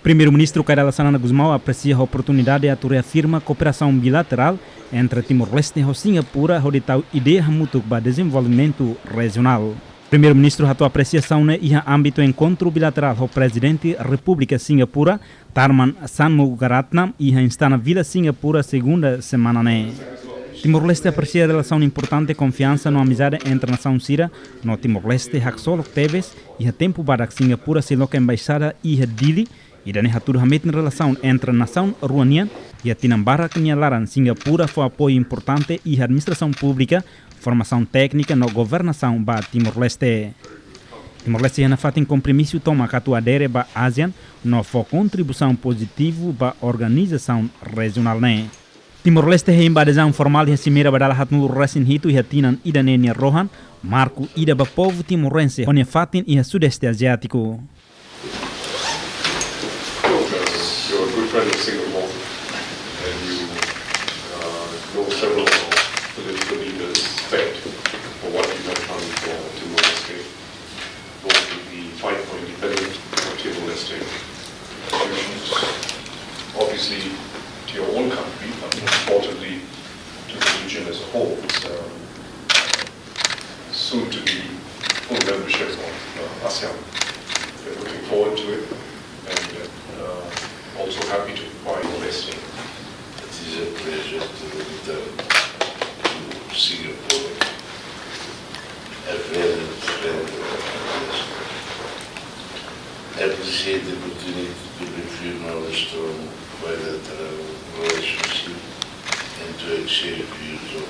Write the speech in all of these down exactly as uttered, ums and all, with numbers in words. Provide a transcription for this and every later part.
Primeiru-Ministru Kay Rala Xanana Gusmão apresia oportunidade atu reafirma kooperasaun bilaterál entre Timor-Leste ho Singapura hodi tau ideia hamutuk ba dezenvolvimentu rejionál. Primeiru-Ministru hato'o apresiasaun ne'e iha ámbitu enkontru bilaterál ho Prezidente Repúblika Singapura, Tharman Shanmugaratnam, iha Istana Villa Singapura, segunda semana ne'e. Timor-Leste apresia relasaun importante, konfiansa no amizade entre nasaun sira, no Timor-Leste haksolok tebes iha tempu badak Singapura sei loke embaixada iha Dili, ida-ne'e hatudu hametin relasaun entre nasaun rua nian. Iha tinan barak nia laran, Singapura fó apoiu importante iha administrasaun públika, formasaun téknika no governasaun ba Timor-Leste. Timor-Leste iha nafatin kompromisu tomak atu adere ba ASEAN no fó kontribuisaun pozitivu ba organizasaun rejionál ne'e. Timor-Leste hein ba adezaun formál iha simeira ba dala haatnulu resin hitu iha tinan ida-ne'e nia rohan, marku ida ba povu timorense ho nia fatin iha Sudeste Aziátiku. You're a good friend of Singapore, and you uh, know several of our political leaders respect for what you have done for Timor-Leste, both with the fight for independence of Timor-Leste, contributions, obviously, to your own country, but more importantly, to the region as a whole. It's, um, soon to be full membership of uh, ASEAN. We're looking forward to it, and uh, also happy to provide investing. It is a pleasure to return to Singapore. A very friendly. I appreciate the opportunity to reaffirm our strong bilateral relationship and to exchange views on.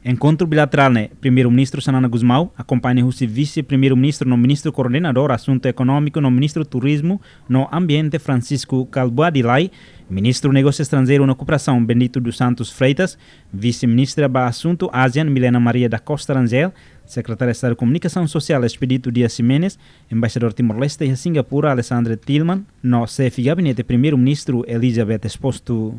Enkontru bilaterál ne'e, Primeiru-Ministru Xanana Gusmão akompaña husi Vise-Primeiru-Ministru no Ministru Koordenadór Asuntu Ekonómiku no Ministru Turizmu no Ambiente Francisco Kalbuadi Lay, Ministru Negósiu Estranjeiru no Kooperasaun Bendito dos Santos Freitas, Vise-Ministra ba Asuntu ASEAN Milena Maria da Costa Rangel, Sekretáriu Estadu Komunikasaun Sosiál Expedito Dias Ximenes, Embaixadór Timor-Leste iha Singapura Alexandre Thielmann, no Xefe Gabinete Primeiru-Ministru Elizabeth Exposto.